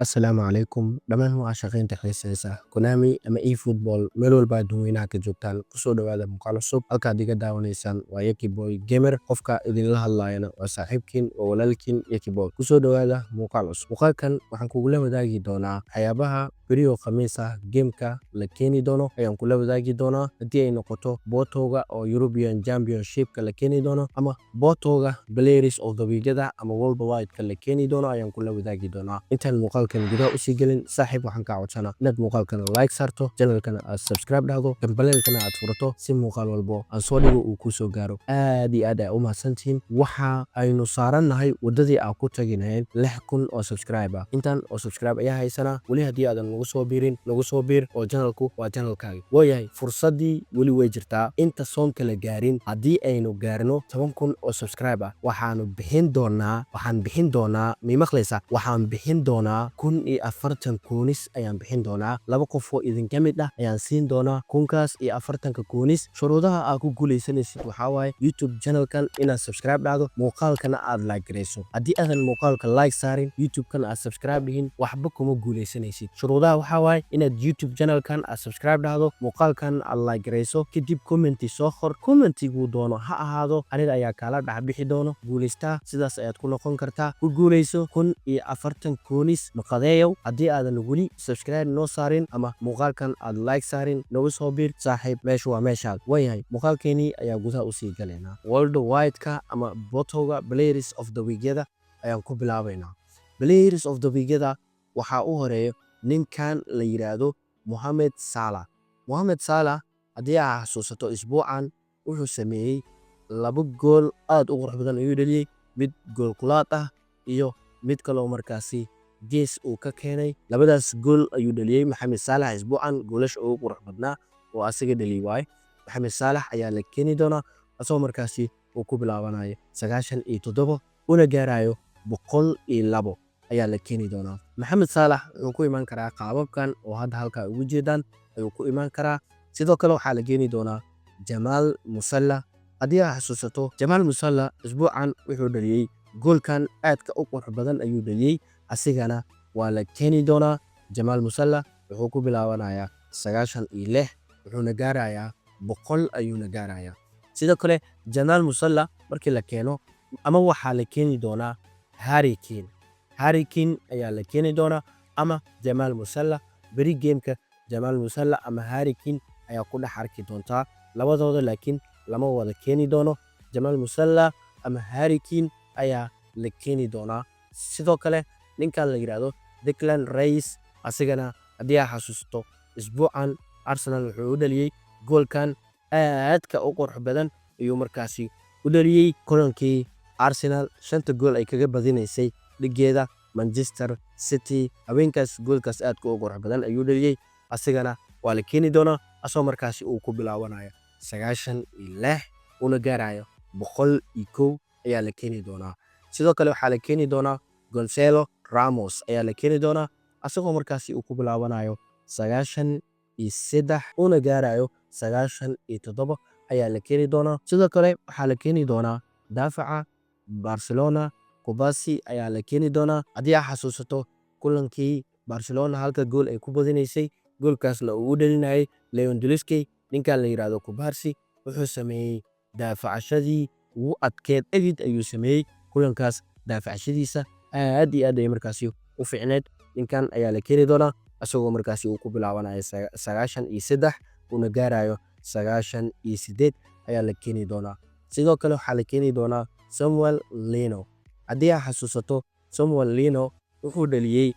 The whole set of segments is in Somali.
Asalaamu calaykum dhammaan mucaashaqiinta xiiseysa Konami ama eFootball, meel walba adduunweynaha ka joogtaan, kusoo dhawaada muuqaal cusub. Halkaad iga daawanaysaan waa Yaki Boy Gamer, qofka idinla hadlaayana waa saaxiibkiin, waa walaalkiin Yaki Boy. Kusoo dhawaada muuqaal cusub. Muuqaalkan waxaan kugula wadaagi doonaa waxyaabaha beriyo Khamiis ah gameka la keeni doono ayaan kula wadaagi doonaa, haddii ay noqoto POTW-ga oo European Championshipka la keeni doono ama POTW-ga Players of the Weekada ama Worldwide-ka la keeni doono ayaan kula wadaagi doonaa. Intaan muuqaalkan gudaha usii gelin, saaxiib, waxaan kaa codsanaa inaad muuqaalkan like saarto, channelkana aad subscribe dhahdo, gambaleelkana aad furato, si muuqaal walbo aan soo dhigo uu kuu soo gaaro. Aad iyo aad ay u mahadsantihiin. Waxa aynu saarannahay waddadii aan ku tagi lahayn 6000 oo subscribe ah. Intan oo subscribe ayaa haysanaa weli. Haddii aadan nagu soo biirin, nagu soo biir oo channelku waa channelkaagi. Waayahay, fursaddii weli way jirtaa inta soonka la gaarin. Haddii aynu gaarno 10,000 oo subscribe ah, waxaanu bixin doonaa, waxaan bixin doonaa, mii maqlaysaa? Waxaan bixin doonaa 1040 coins ayaan bixin doonaa. Laba qof oo idinka mid ah ayaan siin doonaa kunkaas iyo afartanka coins. Shuruudaha aad ku guuleysanaysid waxaa waaye YouTube channelkan inaad subscribe dhahdo, muuqaalkana aad like garayso. Haddii aadan muuqaalka like saarin, YouTube-kan aad subscribe dhihin, waxba kuma guuleysanaysid. Shuruudaha waxaa waaye inaad YouTube channelkan aad subscribe dhahdo, muuqaalkan aad like garayso, kadib commenti soo qor. Commentiguu doono ha ahaado, aniga ayaa kaala dhex bixi doono guulaystaa. Sidaas ayaad ku noqon kartaa. Ku guulayso 1040 coins maqadeeyow. Haddii aadan weli subscribe noo saarin ama muuqaalkan aad like saarin, nagu soo biir, saaxiib, meeshu waa meeshaad. Waayahay, muuqaalkeenii ayaa gudaha usii galaynaa. Worldwide-ka ama POTW-ga Players of the Weekyada ayaan ku bilaabaynaa. Players of the Weekyada waxaa u horeeya ninkan la yidhaahdo Mohamed Salah. Mohamed Salah, haddii aa xasuusato, isbuucan wuxuu sameeyey laba gool aad u qurux badan ayuu dhaliyey, mid gool kulaad ah iyo mid kaloo markaasi gees uu ka keenay. Labadaas gool ayuu dhaliyey Maxamed Saalax isbuucan. Goolasha ugu qurux badnaa oo asaga dhaliyey waaye. Maxamed Saalax ayaa la keeni doonaa, asagoo markaasi uu ku bilaabanayo 97 una gaarayo 102 ayaa la keeni doonaa. Maxamed Saalax wuxuu ku imaan karaa qaababkan oo hadda halkaa ugu jeedaan ayuu ku imaan karaa. Sidoo kale waxaa la keeni doonaa Jamaal Musiala. Haddii aad xasuusato, Jamaal Musiala isbuucan wuxuu dhaliyey goolkan aadka u qurux badan ayuu dhaliyey, asigana waa la keeni doonaa. Jamaal Musiala wuxuu ku bilaabanayaa 96, wuxuuna gaarayaa 100 ayuuna gaarayaa. Sidoo kale Jamaal Musiala markii la keeno, ama waxaa la keeni doonaa Harry Kane. Harry Kane ayaa la keeni doonaa ama Jamaal Musiala. Beri gameka Jamaal Musiala ama Harry Kane ayaa ku dhex arki doontaa labadooda, laakiin lama wada keeni doono. Jamaal Musiala ama Harry Kane ayaa la keeni doonaa. Sidoo kale ninkan la yidhaahdo Declan Rice, asigana haddii aad xasuusato, isbuucan Arsenal wuxuu u dhaliyey goolkan aadka u qurux badan ayuu markaasi u dhaliyey kulankii Arsenal shanta gool ay kaga badinaysay dhigeeda Manchester City. Haweenkaas goolkaas aadka u qurux badan ayuu dhaliyey, asigana waa la keeni doonaa, asagoo markaasi uu ku bilaabanayo 96 una gaarayo 101 ayaa la keeni doonaa. Sidoo kale waxaa la keeni doonaa Gonzalo Ramos ayaa la keeni doonaa, asagoo markaasi uu ku bilaabanayo 93 una gaarayo 97 ayaa la keeni doonaa. Sidoo kale waxaa la keeni doonaa daafaca Barcelona, Cubarsi ayaa la keeni doonaa. Haddii aad xasuusato kulankii Barcelona halka gool ay ku badinaysay, goolkaasna uu u dhalinayay Lewandowski, ninkan la yidhaahdo Cubarsi wuxuu sameeyey daafacashadii ugu adkeed ebid ayuu sameeyey kulankaas. Daafacashadiisa aad iyo aad ay markaasi u fiicneed. Ninkan ayaa la keeni doonaa, isagoo markaasi uu ku bilaabanayo 93 una gaarayo 98 ayaa la keeni doonaa. Sidoo kale waxaa la keeni doonaa Samuel Lino. Haddii aad xasuusato, Samuel Lino wuxuu dhaliyey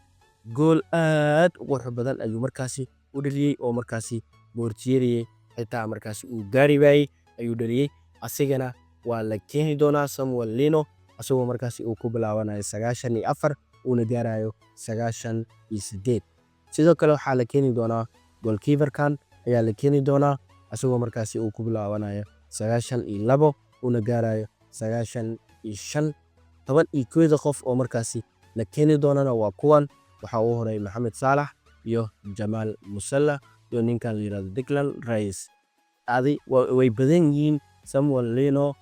gool aad u qurux badan ayuu markaasi u dhaliyey, oo markaasi boortiyeeriye xitaa markaasi uu gaari waayey ayuu dhaliyey. Asigana waa la keeni doonaa Samuel Lino, isagoo markaasi uu ku bilaabanayo 94 uuna gaarayo 98. Sidoo kale waxaa la keeni doonaa goalkeeperkan ayaa la keeni doonaa, isagoo markaasi uu ku bilaabanayo 92 uuna gaarayo 95. 11-da qof oo markaasi la keeni doonana waa kuwan. Waxaa ugu horeeya Maxamed Saalax iyo Jamaal Musiala iyo ninkan la yirahdo Declan Rice. Adi way badan yihiin, Samuel Lino,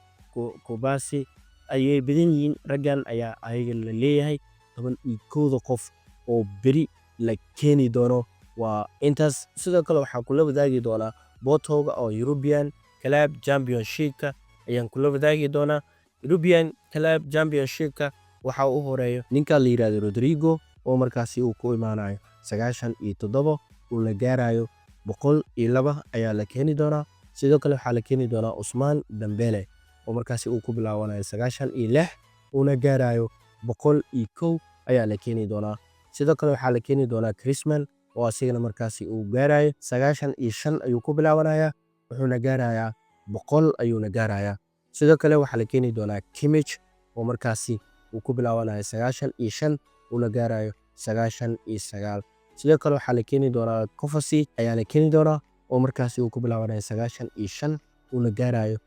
Cubarsi ayay badan yihiin. Raggan ayaa ayaga la leeyahay 11-da qof oo oo beri la keeni doono waa intaas. Sidoo kale waxaan kula wadaagi doonaa Portoga oo European Club Championshipka ayaan kula wadaagi doonaa. European Club Championshipka waxa u horeeyo ninka la yirahdo Rodrigo, oo markaasi uu ku imaanayo 97, uuna gaarayo 102 ayaa la keeni doonaa. Sidoo kale waxaa la keeni doonaa Ousmane Dembele, oo markaasi uu ku bilaabanayo 96, uuna gaarayo 101 ayaa la keeni doonaa. Sidoo kale waxaa la keeni doonaa Griezmann, oo asigana markaasi uu gaarayo 95 ayuu ku bilaabanayaa, wuxuuna gaarayaa 100 ayuuna gaarayaa. Sidoo kale waxaa la keeni doonaa Kimmich, oo markaasi uu ku bilaabanayo 95, uuna gaarayo 99. Sidoo kale waxaa la keeni doonaa Kovacic ayaa la keeni doonaa, oo markaasi uu ku bilaabanayo 95, uuna gaarayo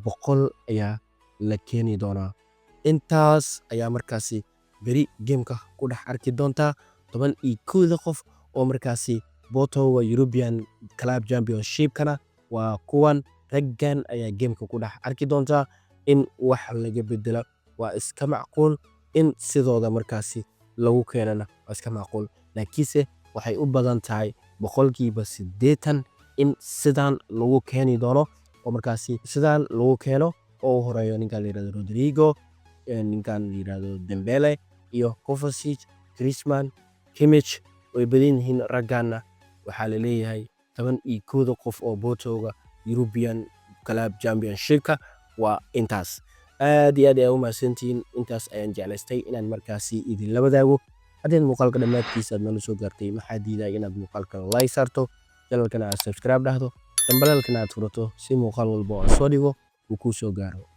100 ayaa la keeni doonaa. Intaas ayaa markaasi beri gameka ku dhex arki doontaa, 11-da qof oo markaasi Portoga European Club Championshipkana waa kuwan. Raggan ayaa gameka ku dhex arki doontaa. In wax laga bedelo waa iska macquul, in sidooda markaasi lagu keenana waa iska macquul, laakiinse waxay u badan tahay 80% in sidan lagu keeni doono, oo markaasi sidaan lagu keeno, oo u horeeyo ninkan la yirahdo Rodrigo, ninkan la yirahdo Dembele iyo Kovacic, Griezmann, Kimmich. Way badan yihiin ragganna. Waxaa la leeyahay 11-da qof oo Portoga European Club Championshipka waa intaas. Aad iyo aad ayaa u mahadsantihiin. Intaas ayaan jeclaystay inaan markaasi idinla wadaago. Haddaad muuqaalka dhammaadkiisa aad nala soo gaartay, maxaa diiday inaad muuqaalkan like saarto, channelkana aad subscribe dhahdo, dambalaalkana aad furato, si muuqaal walba oo aan soo dhigo uu kuu soo gaaro?